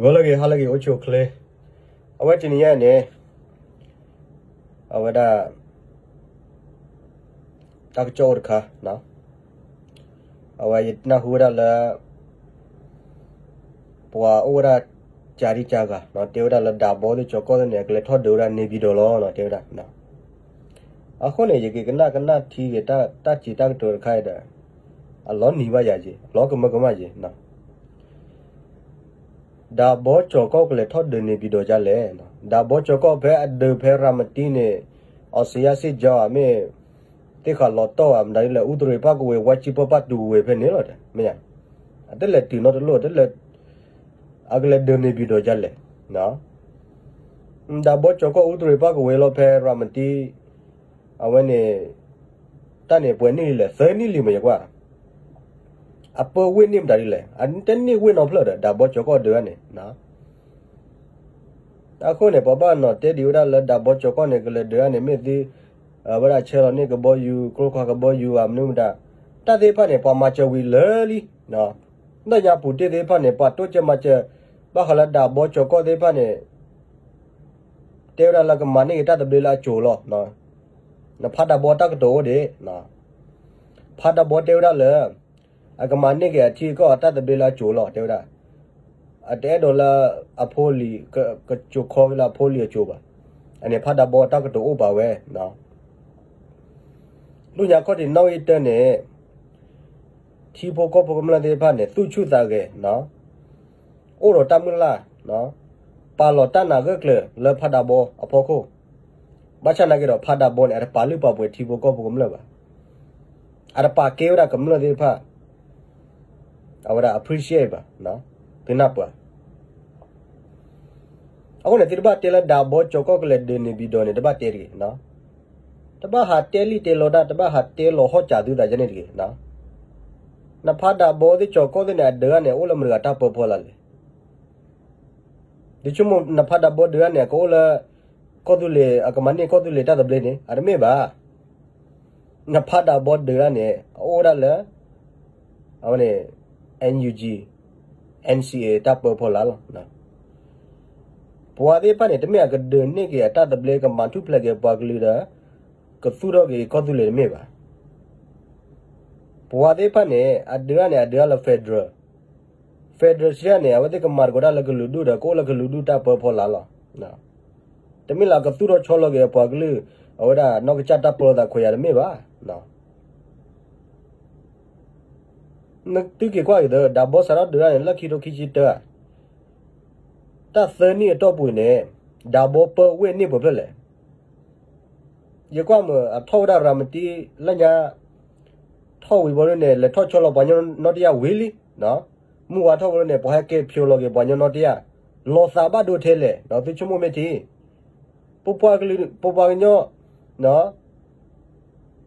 ဂီၤလၢအဂ့ၤ ဟါလၢအဂ့ၤ အိၣ်ဆူၣ်အိၣ်ချ့, အဝဲတနံၤညါန့ၣ် အဝဲဒၣ် တၢ်ကစီၣ်အိၣ်တခါ, အဝဲယနၢ်ဟူဝဲဒၣ်လၢ ပှၤအိၣ်ဝဲဒၣ် ကၢ်ဒံကၢ်ဂၤ တဲဝဲဒၣ်လၢဒၣ်ဘီသ့ၣ်ကၠီၤကီၢ်သ့ၣ်န့ၣ် အကလဲၤထီၣ်ဒုးဝဲဒၣ် နေပြည်တော် လီၤ တဲဝဲဒၣ်. အဃိန့ၣ် ယက့ၤကနၣ်ကနၣ်ထံဂ့ၤ တၢ်စံးတၢ်ကတိၤတခါအံၤဒီး အလီၤနံၤဘၣ်ယၤက့ၤ အလီၤကမၢကမၣ်က့ၤ ဒၣ်ဘီကၠီၤကီၢ်ကလဲၤထီၣ်ဒုး နေပြည်တော် ဒ်လဲၣ်. ဒၣ်ဘီကၠီၤကီၢ်ဖဲအဒုးဖဲရၤမတံန့ၣ် အီစံယါစ့ၣ်ကၠီၤဧါ မ့ၢ်သ့ၣ်ဃးလီၤတီၢ်ဧါ မတၤဒ်လဲၣ် အူတရံးပၣ်ကဝ့ၤ ဝါကံပၢ်ပၣ်တူကဝ့ၤဖဲန့ၣ်လီၤ. မ့ၢ်ဧါ, အတလဲၤတုၤနီတလိၣ် တလဲၤ, အကလဲၤဒုး နေပြည်တော် ဒ်လဲၣ်. ဒၣ်ဘီကၠီၤကီၢ် အူတရံးပၣ်ကဝ့ၤလီၤဖဲရၤမတံ အဝဲန့ၣ် တၢ်န့ၣ်ပှဲၤနံၣ်လံလဲၣ် သၢနံၣ်လံမ့ၢ်ယကွၢ် အပၢဝ့ၢ်န့ၣ်မတၤဒ်လဲၣ် အတန့ၢ်ဝ့ၢ်နီဖျၢၣ်ဒီး ဒၣ်ဘီကၠီၤကီၢ်ဒုးန့ၣ်. အဃိန့ၣ် ပှၤဘၣ်နီၣ်တဲဒံးဝဲဒၣ်လၢ ဒၣ်ဘီကၠီၤကီၢ်န့ၣ် ကလဲၤဒုးန့ၣ် မ့ၢ်သ့ အဝဲဒၣ်ဆဲးလီၤန့ၢ်ကဘီယူၤ ကျိခွါကဘီယူၤဧါ မနုၤမတၤ, တၢ်သ့ၣ်တဖၣ်န့ၣ် ပှၤမၤစၢၤဝံၤလၢာ်လံ. ဒီးညါပူၤတ့ၢ်သ့ၣ်တဖၣ်န့ၣ် ပှၤတိစၢၤမၤစၢၤ ဘၣ်ဃးလၢဒၣ်ဘီကၠီၤကီၢ်သ့ၣ်တဖၣ်န့ၣ် တဲဝဲဒၣ်လၢကမၤန့ၢ်က့ၤတၢ်သဘျ့လၢအစိၤလီၤ. နဖးဒၣ်ဘီတၢ်ကတိၤအိၣ်ဒံး, ဖးဒၣ်ဘီတဲဝဲဒၣ်လၢ အကမၤန့ၢ်က့ၤအထံအကီၢ်အတၢ်သဘျ့လၢအစိၤလီၤ တဲဝဲဒၣ်. အတအဲၣ်ဒိးလၢအဖိလံၤ ကစိာ်ခီက့ၤလၢအဖိလံၤအစိၤဘၣ်. အန့ၣ်ဖးဒၣ်ဘီတၢ်ကတိၤအိၣ်ပာ်ဝဲ လၢညါခီၣ်ထံးနီၣ်ဂံၢ်တၢန့ၣ် ထံဖိကီၢ်ဖိကမျၢၢ်သ့ၣ်တဖၣ်န့ၣ် သူၣ်ဆူၣ်သးဂဲၤ အိၣ်ဒီးတၢ်မုၢ်လၢ် ပာ်လီၤတၢ်နာ်ဂၢၢ်ကျၢၤလၢဖးဒၣ်ဘီအဖီခိၣ်, ဘၣ်ဆၣ်နာ်က့ဒီး ဖးဒၣ်ဘီန့ၣ် အတပာ်လုၢ်ပာ်ပှ့ၤထံဖိကီၢ်ဖိကမျၢၢ်ဘၣ်, အတပာ်ကဲဝဲဒၣ်ကမျၢၢ်သ့ၣ်တဖၣ်, အဝဲဒၣ် appreciate ဘၣ်, သုနၢ်ပၢၢ်. အဃိန့ၣ် သုတဘၣ်တဲလၢဒၣ်ဘီကၠီၤကီၢ်ကလဲၤဒုး နေပြည်တော် န့ၣ် တဘၣ်တဲတဂ့ၤ, တဘၣ်ဟးတဲလံၣ်တဲလီၤတၢ် တဘၣ်ဟးတဲလီၤဟီၣ်စးသုသးယဲန့ၣ်တဂ့ၤ. နဖးဒၣ်ဘီသ့ၣ်ကၠီၤကီၢ်သ့ၣ်န့ၣ် အဒုးန့ၣ် အိၣ်လၢမတၤတဂၤတၢ်ပၢဖီလာ်လဲၣ်. သုဆိကမိၣ် နဖးဒၣ်ဘီဒုးန့ၣ် အကအိၣ်လၢ ကီၢ်သူလ့ၤ အကမၤန့ၢ်ကီၢ်သူလ့ၤတၢ်သဘျ့န့ၣ် အတမ့ၢ်ဘၣ်. နဖးဒၣ်ဘီဒုးန့ၣ် အအိၣ်ဝဲဒၣ်လၢ အဝဲန့ၣ် NUG NCA တၢ်ပၢဖီလာ်လီၤ. ပှၤသ့ၣ်တဖၣ်န့ၣ် တမ့ၢ်အကဒုးန့ၢ်က့ၤအတၢ်သဘျ့ ကမၤထူၣ်ဖျဲးက့ၤပှၤကလုာ်ဒီး ကသူၣ်ထီၣ်က့ၤကီၢ်သူလ့ၤတမ့ၢ်ဘၣ်. ပှၤသ့ၣ်တဖၣ်န့ၣ် အဒုးန့ၣ် အဒုးလၢ federal, federal စံးန့ၣ် အဝဲသ့ၣ်ကမၤသကိးတၢ်လၢကလုာ်ဒူၣ်ဒီး ကအိၣ်လၢကလုာ်ဒူၣ်တၢ်ပၢဖီလာ်လီၤ. တမ့ၢ်လၢကသူၣ်ထီၣ်ဆီလီၤက့ၤအပှၤကလုာ် အဝဲဒၣ်နီၢ်ကစၢ်တၢ်ပၢလီၤသးခွဲးယာ်တမ့ၢ်ဘၣ်. သုက့ၤကွၢ်က့ၤသၢ ဒၣ်ဘီစးထီၣ်ဒုးန့ၣ် လၢခံထိခံဆံတၢ တၢ်သၢနံၣ်အတီၢ်ပူၤန့ၣ် ဒၣ်ဘီပၢဝ့ၢ်န့ၣ်ပှဲၤဖျၢၣ်လဲၣ်. ယကွၢ်မ့ၢ်အထီၣ်ဝဲဒၣ်ရၤမတံလၢညါ ထီၣ်ဝံၤဘီဒ်န့ၣ် လဲၤထီၣ်ဆီလီၤပှၤကညီနီတယၢ်ဝံၤလံ. မုၢ်ဝါထီၣ်ဘီဒ်န့ၣ် ပှၤဟဲကဲဖျိလီၤက့ၤပှၤကညီနီတယၢ် လီၤသးဘၣ်ဒိထဲလဲၣ် သုဆိကမိၣ်မ့ၢ်ထံ ပပှၤကလုာ် ပပှၤကညီ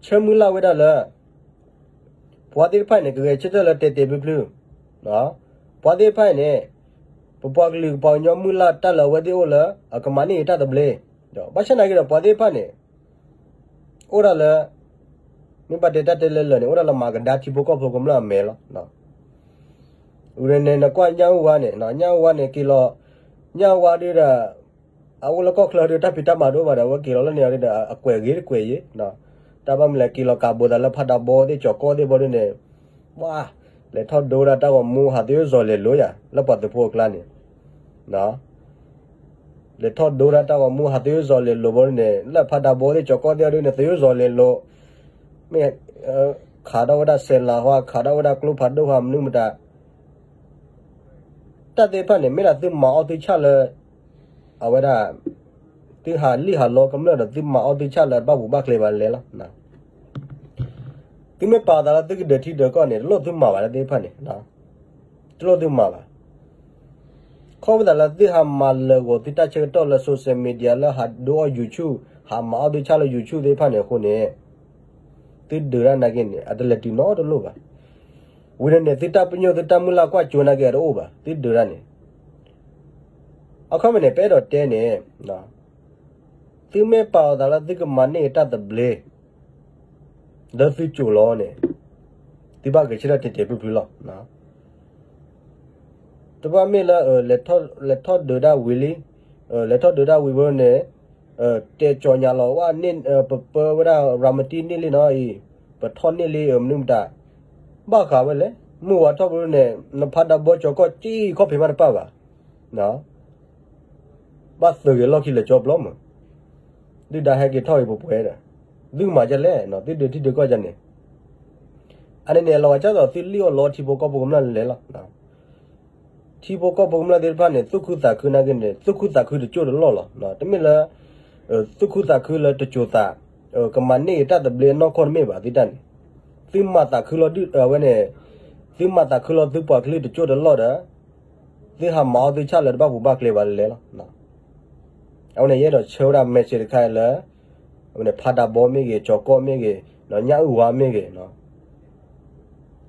ဆၢမုၢ်လၢ်ဝဲဒၣ်လၢ ပှၤသ့ၣ်တဖၣ်န့ၣ် ကဂဲၤဆၢထၢၣ်လၢတဲာ်တဲာ်ဖျုးဖျုး, ပှၤသ့ၣ်တဖၣ်န့ၣ် ပပှၤကလုာ်ပှၤကညီမုၢ်လၢ်တၢ်လၢအဝဲသ့ၣ်အိၣ်လၢ အကမၤန့ၢ်အတၢ်သဘျ့, ဘၣ်ဆၣ်နာ်က့ဒီး ပှၤသ့ၣ်တဖၣ်န့ၣ် အိၣ်ဒၣ်လၢ မ့ၢ်ဘၣ်တဲတၢ်တဲလၢလၢာ်န့ၣ် အိၣ်ဒၣ်လၢမၤကဒါထံဖိကီၢ်ဖိကမျၢၢ်အမဲာ်လီၤ. ဝံၤန့ၣ် နကွၢ်ညၣ်အူဝါန့ၣ် ညၣ်အူဝါန့ၣ်က့ၤလီၤ, ညၣ်အူဝါဒ်ဒီး အအိၣ်လၢကီၢ်ချၢဒ်တၢ်ဖံးတၢ်မၤတအိၣ်ဘၣ်ဒီး အဝဲက့ၤလီၤလၢန့ၣ်ဒ်ဒီး အကွဲးဂ့ၤတကွဲးယ့ၤ, တၢ်ဘၣ်မနုၤလဲၣ် က့ၤလီၤကးဘိသးလၢဖးဒၣ်ဘီသ့ၣ်ကၠီၤကီၢ်သ့ၣ်ဘီဒ်န့ၣ်, ဝါ, လဲၤထီၣ်ဒိဝဲဒၣ်တၢ်ဂီၤမူဟးသယုၢ်စီၤလဲၤလိာ်ယၤ လၢပှၤသုးဖိအကျါန့ၣ် လဲၤထီၣ်ဒိဝဲဒၣ်တၢ်ဂီၤမူဟးသယုၢ်စီၤလဲၤလိာ်ဘီဒ်န့ၣ် လၢဖးဒၣ်ဘီသ့ၣ်ကၠီၤကီၢ်သ့ၣ်ဘီဒ်န့ၣ် သယုၢ်စီၤလဲၤလိာ်, မ့ၢ် ခးထီၣ်ဝဲဒၣ်စဲးလၤဟါ ခးထီၣ်ဝဲဒၣ်ကျိဖးဒိၣ်ဟါ မနုၤမတၤ တၢ်သ့ၣ်တဖၣ်န့ၣ် မ့ၢ်ဒၣ်သုမၤအီၣ်သုဆၣ်လၢ အဝဲဒၣ် သုဟးလံၣ်ဟးလီကမျၢၢ်ဒီး သုမၤအီၣ်သုဆၣ်လၢတဘၣ်ပူၤဘၣ်ချ့ဘၣ်လဲၣ်လီၤ. သုမ့ၢ်ပာ်အသးလၢသုကဒုးထံဒုးကီၢ်န့ၣ် တလိၣ်သုမၤဘၣ်တၢ်သ့ၣ်တဖၣ်န့ၣ်, တလိၣ်သုမၤဘၣ်. ခီဖျိသးလၢသုဟးမၤလၢာ်ဂီၤသုတၢ်ဆၢကတီၢ်လၢ social media လၢဟးဒိအီၣ် YouTube ဟးမၤအီၣ်သုဆၣ်လၢ YouTube သ့ၣ်တဖၣ်န့ၣ်အဃိန့ၣ် သုဒုးတၢ်နာ်က့န့ၣ် အတလဲၤတုၤနီတလိၣ်ဘၣ်. ဝံၤန့ၣ်န့ၣ် သုတၢ်ပညိၣ်သုတၢ်မုၢ်လၢ်ကွၢ်စိနာ်က့အတအိၣ်ဘၣ် သုဒုးတၢ်န့ၣ်. အခီပညီန့ၣ် ပအဲၣ်ဒိးတဲန့ၣ် သုမ့ၢ်ပာ်အသးလၢသုကမၤန့ၢ်တၢ်သဘျ့ လၢသုစိၤလီၤန့ၣ် သုဘၣ်ဂဲၤဆၢထၢၣ်တဲာ်တဲာ်ဖျုးဖျုးလီၤ. တဘၣ်မ့ၢ်လၢ လဲၤထီၣ်ဒုးဒၣ်ဝံၤလံ, လဲၤထီၣ်ဒုးဒၣ်ဝံၤဘၣ်န့ၣ် တဲကၠီညါလီၤဝဲန့ၣ် ပပၢဝဲဒၣ်ရၤမတံန့ၢ်လံနီၤအံၤ, ပထီၣ်န့ၢ်လံမနုၤမတၤ, ဘၣ်ဃးဝဲလဲၣ်, မုၢ်ဝါထီၣ်ဘၣ်န့ၣ် နဖးဒးဘီကၠီၤကီၢ်ကံခီၣ်ဖံးမးတပၣ်ဘၣ် ဘၣ်သုးဂ့ၤလီၢ်ခံလၢကၠီပျီမး, ဒုၣ်ဒါဟဲက့ၤထီၣ်ဂ့ၤပှဲၤပှဲၤဒီး, သုမၤဒ်လဲၣ်, သုဒုးထံဒုးကီၢ်ဒ်န့ၣ်, အန့ၣ်န့ၣ် အလီၤဂာ်ဒ်သိးသုလံၣ်အီၣ်လီထံဖိကီၢ်ဖိကမျၢၢ်လဲၤလီၤ. ထံဖိကီၢ်ဖိကမျၢၢ်သ့ၣ်တဖၣ်န့ၣ် သူၣ်ခုသးခုနာ်က့န့ၣ် သူၣ်ခုသးခုတစိၢ်တလီၢ်လီၤ. တမ့ၢ်လၢ သူၣ်ခုသးခုလၢတစိၢ်သး ကမၤန့ၢ်က့ၤတၢ်သဘျ့အနီၢ်ကီၢ်တမ့ၢ်ဘၣ် သုတၢ်န့ၣ်, သုမၤသးခုလီၤဒုးဝဲန့ၣ်, သုမၤသးခုလီၤသုပှၤကလုာ်တစိၢ်တလီၢ်ဒီး သုဟးမၤအီၣ်သုဆၣ်လၢတဘၣ်ပူၤဘၣ်ကျဲဘၣ်လဲၤလီၤ. အဝဲန့ၣ် ယအဲၣ်ဒိးဆှၢဝဲဒၣ် message တခါလၢ အဝဲန့ၣ် ဖးဒးဘီမ့ၢ်ဂ့ၤ, ကၠီၤကီၢ်မ့ၢ်ဂ့ၤ, ညၣ်အုၣ်ဝါမ့ၢ်ဂ့ၤ,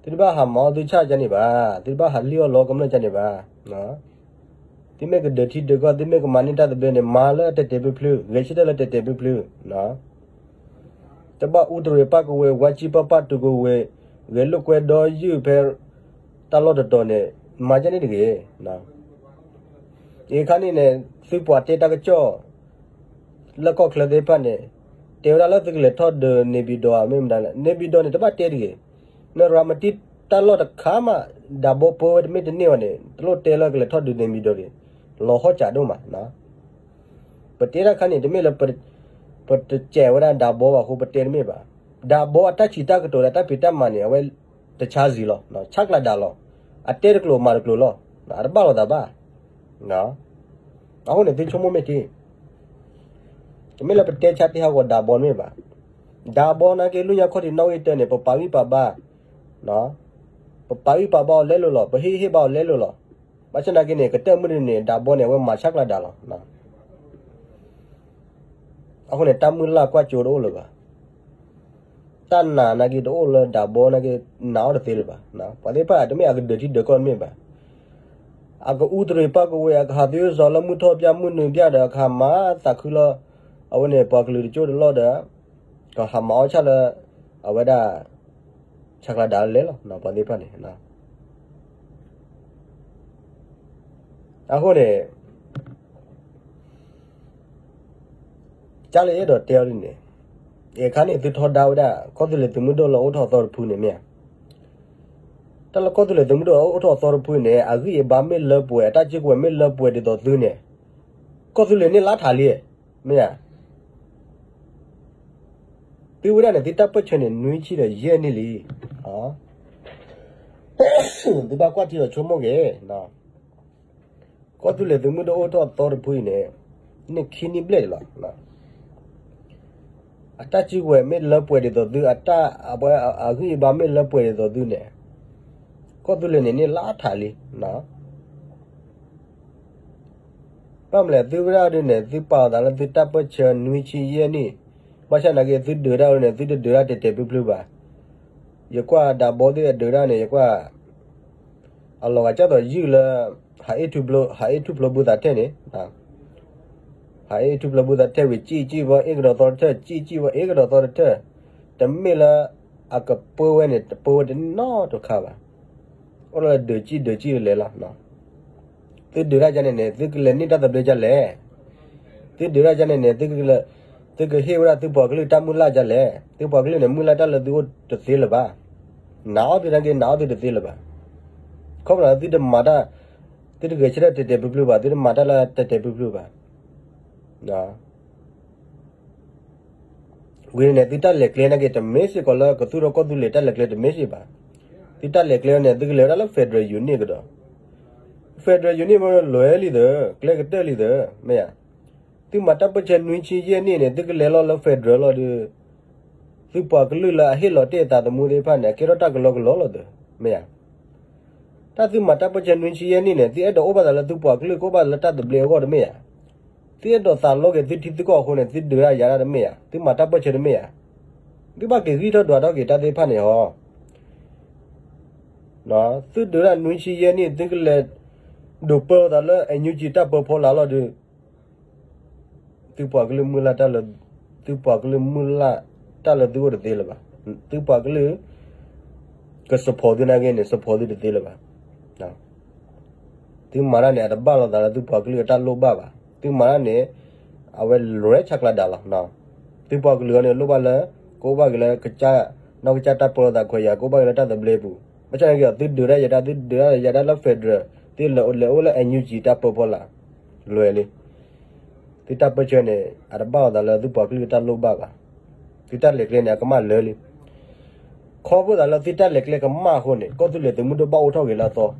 သုတဘၣ်ဟးမၤအီၣ်သုဆၣ်ဒ်န့ၣ်ဘၣ်, သုတဘၣ်ဟးလံၣ်အီၣ်လီကမျၢၢ်ဒ်န့ၣ်ဘၣ်. သုမ့ၢ်ကဒုးထံဒုးကီၢ် သုမ့ၢ်ကမၤန့ၢ်တၢ်သဘျ့န့ၣ် မၤလၢတဲာ်တဲာ်ဖျုးဖျုး, ဂဲၤဆၢထၢၣ်လၢတဲာ်တဲာ်ဖျုးဖျုး တဘၣ်အူတရံးပၣ်ကဝ့ၤ ဝါကံၣ်ပၣ်ပၣ်တူၤကဝ့ၤ, ဂဲၤလိာ်ကွဲဒီးယုၢ်ဖဲ တၢ်လီၢ်တတီၤန့ၣ် မၤဒ်န့ၣ်တဂ့ၤ. အခါန့ၣ်န့ၣ် သုပှၤတဲတၢ်ကစီၣ် လၢကီၢ်ချၢသ့ၣ်တဖၣ်န့ၣ် တဲဝဲဒၣ်လၢသုကလဲၤထီၣ်ဒုးန့ၣ်ပံၤဒီးမ့ၢ်မတၤလဲၣ်, န့ၣ်ပံၤဒီးန့ၣ် တဘၣ်တဲတဂ့ၤ. နရၤမတံတၢ်လီၢ်တခါမး ဒးဘီပၢဝဲတမ့ၢ်တန့ၢ်ဘၣ်န့ၣ် တလိၣ်တဲလၢကလဲၤထီၣ်ဒုးန့ၣ်ပံၤဒီးတဂ့ၤ, လီၤဟီၣ်စးဒိၣ်မး. ပတဲတၢ်ခါန့ၣ် တမ့ၢ်လၢ ပတစဲးဝဲဒၣ်ဒးဘီဘၣ်အဃိ ပတဲတမ့ၢ်ဘၣ်. ဒးဘီအတၢ်ဆံးတၢ်ကတိၤဒီးတၢ်ဖံးတၢ်မၤန့ၣ် အဝဲတဆါစ့ၢ်လီၤ, ဆါကျးဒးလီၤ. အတဲတကျိၤမၤတကျိၤလီၤ, အတဘၣ်လိာ်သးဘၣ်. အဃိန့ၣ် သုဆိကမိၣ်မ့ၢ်ထံ တမ့ၢ်လၢပတဲဆါတဲဟးဂီၤဒးဘီတမ့ၢ်ဘၣ်. ဒးဘီနာ်က့ လၢညါခီၣ်ထံးနီၣ်ဂံၢ်တၢန့ၣ် ပပာ်ဂံၢ်ပာ်ဘါ, ပပာ်ဂံၢ်ပာ်ဘါအီၤလဲလိာ်လီၤ, ပဟ့ၣ်ဟ့ၣ်ဘါအီၤလဲလိာ်လီၤ. ဘၣ်ဆၣ်နာ်က့န့ၣ် ကတၢၢ်မုၢ်တနံၤန့ၣ် ဒးဘီန့ၣ် အဝဲမၤဆါကျးဒးလီၤ. အဃိန့ၣ် တၢ်မုၢ်လၢ်ကွၢ်စိတအိၣ်လၢၤဘၣ်. တၢ်နာ်နာ်က့တအိၣ်လၢဒးဘီနာ်က့ နာ်အီၤတသ့လၢၤဘၣ်. ပှၤသ့ၣ်တဖၣ်တမ့ၢ်အကဒုးထံဒုးကီၢ်တမ့ၢ်ဘၣ်. အကအူတရံးပၣ်ကဝ့ၤ အကဟးသယုၢ်စီၤလၢမုၢ်ထီၣ်ဘၣ်မုၢ်နုာ်ဘၣ်ဒီး အကဟးမၤသးခုလၢ အဝဲန့ၣ် ပှၤကလုာ်တစိၢ်တလီၢ်ဒီး ကဟးမၤအီၣ်ဆၣ်လၢ အဝဲဒၣ် ဆါကျးဒးလဲလိာ် ပှၤသ့ၣ်တဖၣ်န့ၣ် အဃိန့ၣ် ကၢ်လၢယအဲၣ်ဒိးတဲအီၤဒ်န့ၣ်, အခါန့ၣ် သုထီဒါဝဲဒၣ် ကီၢ်သူလ့ၤသုးမုၢ်ဒိၣ်လၢအိၣ်ထီၣ်အသီတဖုန့ၣ်မ့ၢ်ဧါ. တၢ်လၢကီၢ်သူလ့ၤသုးမုၢ်ဒိၣ်လၢအိၣ်ထီၣ်အသီတဖုန့ၣ် အဂံၢ်အဘါမ့ၢ်လၢပှဲၤ အတၢ်စုကဝဲၤမ့ၢ်လၢပှဲၤဒ်သိးသုန့ၣ်, ကီၢ်သူလ့ၤန့ၣ်လါထးလံ, မ့ၢ်ဧါ. သုဝဲဒၣ်န့ၣ် သုတၢ်ပၢၢ်ဆၢန့ၣ် နွံဆံဒီးယဲၢ်နံၣ်လံ. သုဘၣ်ကွၢ်ထံဒီးဆိကမိၣ်က့ၤ ကီၢ်သူလ့ၤသုးမုၢ်ဒိၣ်အိၣ်ထီၣ်အသီတဖုအံၤန့ၣ် နံၣ်ခံနံၣ်ဘျဲၣ်လီၤ. အတၢ်စုကဝဲၤမ့ၢ်လၢပှဲၤဒ်သိးသု အဂံၢ်အဘါမ့ၢ်လၢပှဲၤဒ်သိးသုန့ၣ် ကီၢ်သူလ့ၤန့ၣ်န့ၣ်လါထးလံ. ဘၣ်မနုၤလဲၣ် သုဝဲဒၣ်ဒ်န့ၣ် သုပာ်လီၤသးလၢသုတၢ်ပၢၢ်ဆၢနွံဆံယဲၢ်နံၣ်, ဘၣ်ဆၣ်နာ်က့ သုဒုးတၢ်ဒ်န့ၣ် သုတဒုးတၢ်တဲာ်တဲာ်ဖျုးဖျုးဘၣ်. ယကွၢ်ဒးဘီသ့ၣ်အဒုးတၢ်န့ၣ် ယကွၢ် အလီၤဂာ်ဒ်သိးယုၢ်လၢ ဟးအ့ၣ်ထူၣ်ဖျိဘုသးထဲန့ၣ်, ဟးအ့ၣ်ထူၣ်ဖျိဘုသးထဲဝံၤ ကံၣ်ကံၣ်ဝဲ အ့ၣ်ကဒီးသီတထၢၣ် ကံၣ်ကံၣ်ဝဲ အ့ၣ်ကဒီးသီတထၢၣ်, တမ့ၢ်လၢ အကပၢဝဲန့ၣ် တပၢဝဲတနီတခါဘၣ်. အိၣ်လၢဒုးကံၣ်ဒုးကံၣ်လဲၤလီၤ. သုဒုးတၢ်ဒ်န့ၣ်န့ၣ် သုကလဲၤန့ၢ်တၢ်သဘျ့ဒ်လဲၣ်. သုဒုးတၢ်ဒ်န့ၣ်န့ၣ် သုကဟ့ၣ်ဝဲဒၣ်သုပှၤကလုာ်တၢ်မုၢ်လၢ်ဒ်လဲၣ်. သုပှၤကလုာ်န့ၣ် မုၢ်လၢ်တၢ်လၢသုအိၣ်တသ့လၢၤဘၣ်. နာ်အီၤသုနာ်က့ နာ်အီၤသုတသ့လၢၤဘၣ်. ခီဖျိသုတမၤတၢ်, သုတဂဲၤဆၢထၢၣ်တဲာ်တဲာ်ဖျုးဖျုးဘၣ်, သုတမၤတၢ်လၢတဲာ်တဲာ်ဖျုးဖျုးဘၣ်. ဝံၤန့ၣ် သုတၢ်လဲၤကျဲနာ်က့ တမ့ၢ်စ့ၢ်ကီးလၢကသူၣ်ထီၣ်ကီၢ်သူလ့ၤတၢ်လဲၤကျဲတမ့ၢ်စ့ၢ်ဘၣ်. သုတၢ်လဲၤကျဲန့ၣ် သုကလဲၤဝဲဒၣ်လၢ federal unit ကဒီး. federal unit မ့ၢ်လွဲၤလံသၢ, ကျဲကတၢၢ်လံသၢ, မ့ၢ်ဧါ. သုမၤတၢ်ပၢၢ်ဆၢနွံဆံယဲၢ်နံၣ်န့ၣ် သုကလဲၤလီၤလၢ federal လီၤဒီး သုပှၤကလုာ်လၢအဟ့ၣ်လီၤတ့ၢ်အသးသမူသ့ၣ်တဖၣ်န့ၣ် အကဲထီၣ်တၢ်ကလီကလီလီၤသၢ, မ့ၢ်ဧါ. တၢ်သုမၤတၢ်ပၢၢ်ဆၢနွံဆံယဲၢ်နံၣ်န့ၣ် သုအဲၣ်ဒိးအိၣ်ဘၣ်သးလၢသုပှၤကလုာ် ကအိၣ်ဘၣ်လၢတၢ်သဘျ့အဂီၢ်တမ့ၢ်ဧါ. သုအဲၣ်ဒိးသးလီက့ၤသုထံသုကီၢ်အဃိန့ၣ် သုဒုးတၢ်ယၤတၢ်တမ့ၢ်ဧါ, သုမၤတၢ်ပၢၢ်ဆၢတမ့ၢ်ဧါ. သုဘၣ်က့ၤဂံၢ်ထီၣ်ဒွးထီၣ်က့ၤတၢ်သ့ၣ်တဖၣ်န့ၣ်ဟီ သုဒုးတၢ်နွံဆံယဲၢ်နံၣ် သုကလဲၤဒိးပၢသးလၢ NUG တၢ်ပၢဖီလာ်လီၤဒီး သုပှၤကလုာ်မုၢ်လၢ်တၢ်လၢ, သုပှၤကလုာ်မုၢ်လၢ်တၢ်လၢသုအိၣ်တသ့လၢၤဘၣ်. သုပှၤကလုာ် က support သုနာ်က့န့ၣ် support သုတသ့လၢၤဘၣ်. သုမၤတၢ်န့ၣ် အတဘၣ်လိာ်သးလၢသုပှၤကလုာ်အတၢ်လိၣ်ဘၣ်ဘၣ်. သုမၤတၢ်န့ၣ် အဝဲလဲၤဆးကျးဒၣ်လီၤ. သုပှၤကလုာ်အံၤန့ၣ် လိၣ်ဘၣ်လၢ ကအိၣ်ဘၣ်က့ၤလၢ ကစၢ်နီၢ်ကစၢ်တၢ်ပၢလီၤသးခွဲးယာ် ကအိၣ်ဘၣ်က့ၤလၢတၢ်သဘျ့ပူၤ. ဘၣ်ဆၣ်န့ၣ်က့ၤဒီး သုဒုးတၢ်ယၤတၢ် သုဒုးတၢ်ယၤတၢ်လၢ federal, သုလဲၤအိၣ်လၢ N U G တၢ်ပၢဖီလာ် လွဲၤလံ. သုတၢ်ပၢဆှၢန့ၣ် အတဘၣ်လိာ်သးလၢသုပှၤကလုာ်တၢ်လိၣ်ဘၣ်ဘၣ်. သုတၢ်လဲၤကျဲန့ၣ် အကမၣ်လၢာ်လံ. ခီဖျိသးလၢသုတၢ်လဲၤကျဲကမၣ်အဃိန့ၣ် ကီၢ်သူလ့ၤသုးမုၢ်ဒိၣ်ဘၣ်အိၣ်ထီၣ်က့ၤလၢအသီ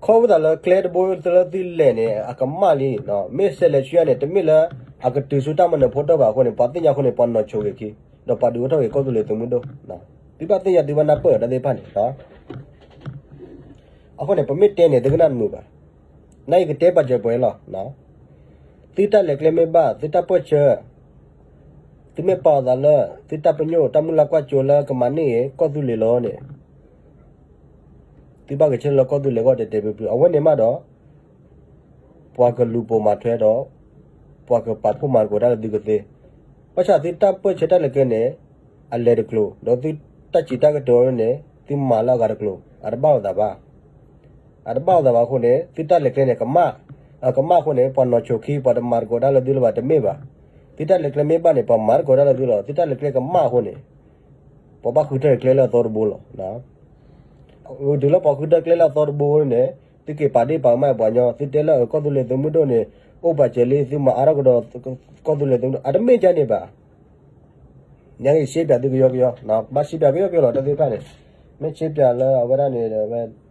ခီဖျိသးလၢကျဲတဘိလၢသုလဲၤန့ၣ် အကမၣ်လံ. မ့ၢ်ဆဲးလဲၤဆူညါန့ၣ် တမ့ၢ်လၢအကတုၤဆူတၢ်မၤနၢၤဖိတၢၢ်ဘၣ်အဃိန့ၣ် ပှၤသ့ၣ်ညါအဃိန့ၣ် ပှၤနီၤဆိၣ်ဂ့ၤခံ ဒီးပှၤဒုးအိၣ်ထီၣ်က့ၤကီၢ်သူလ့ၤသုးမုၢ်ဒိၣ်. သုဘၣ်သ့ၣ်ညါသုဘၣ်နၢ်ပၢၢ်တၢ်သ့ၣ်တဖၣ်န့ၣ် အဃိန့ၣ် ပမ့ၢ်တဲန့ၣ် သုကနၣ်တမုာ်ဘၣ်. နာ်အံၤကတဲပာ်စၢၤပှဲၤလီၤ. သုတၢ်လဲၤကျဲမ့ၢ်ဘၣ် သုတၢ်ပၢဆှၢ သုမ့ၢ်ပာ်အသးလၢ သုတၢ်ပညိၣ်တၢ်မုၢ်လၢ်ကွၢ်စိလၢကမၤန့ၢ်က့ၤကီၢ်သူလ့ၤလီၤန့ၣ် သုဘၣ်ကဆဲးလၢကီၢ်သူလ့ၤဂီၢ်တဲာ်တဲာ်ဖျုးဖျုး အဝဲန့ၣ်မးဒီး ပှၤကလူၤပိာ်မၤထွဲဒီး ပှၤကပာ်ဖှိၣ်မၤသကိးတၢ်လၢသုကသ့. ဘၣ်ဆၣ်သုတၢ်ပၢဆှၢတၢ်လဲၤကျဲန့ၣ် အလဲၤတကျိၤ ဒီးသုတၢ်စံးတၢ်ကတိၤန့ၣ် သုမၤလၢအဂၤတကျိၤ အတဘၣ်လိာ်သးဘၣ်. အတဘၣ်လိာ်သးဘၣ်အဃိန့ၣ် သုတၢ်လဲၤကျဲန့ၣ် ကမၣ်, အကမၣ်အဃိန့ၣ် ပှၤနီၤဆိၣ်ခံ ပှၤတမၤသကိးတၢ်လၢသုလၢၤဘၣ် တမ့ၢ်ဘၣ်. သုတၢ်လဲၤကျဲမ့ၢ်ဘၣ်န့ၣ် ပှၤမၤသကိးတၢ်လၢသုလီၤ. သုတၢ်လဲၤကျဲကမၣ်အဃိန့ၣ် ပှၤဘၣ်ဃုထၢကျဲလၢအသီတဘိလီၤ. တုၤလၢပှၤဃုထၢကျဲလၢအသီတဘိန့ၣ် သုက့ၤပာ်ဒ့ၣ်ပာ်ကမၣ်ပှၤညီ သုတဲလၢအကီၢ်သူလ့ၤသုးမုၢ်ဒိၣ်န့ၣ် အိၣ်ပာ်စၢၤလံ သုမၤအါထီၣ်ကဒီး ကီၢ်သူလ့ၤသုးမုၢ်ဒိၣ် အတမ့ၢ်ကန့ၣ်ဘၣ်. ညါက့ၤရှဲပၠးသုကယီကယီ, ဘၣ်ရှဲပၠးကယီကယီလီၤ တၢ်သ့ၣ်တဖၣ်န့ၣ်, မ့ၢ်ရှဲပၠးလၢအဝဲဒၣ်န့ၣ်ဒီး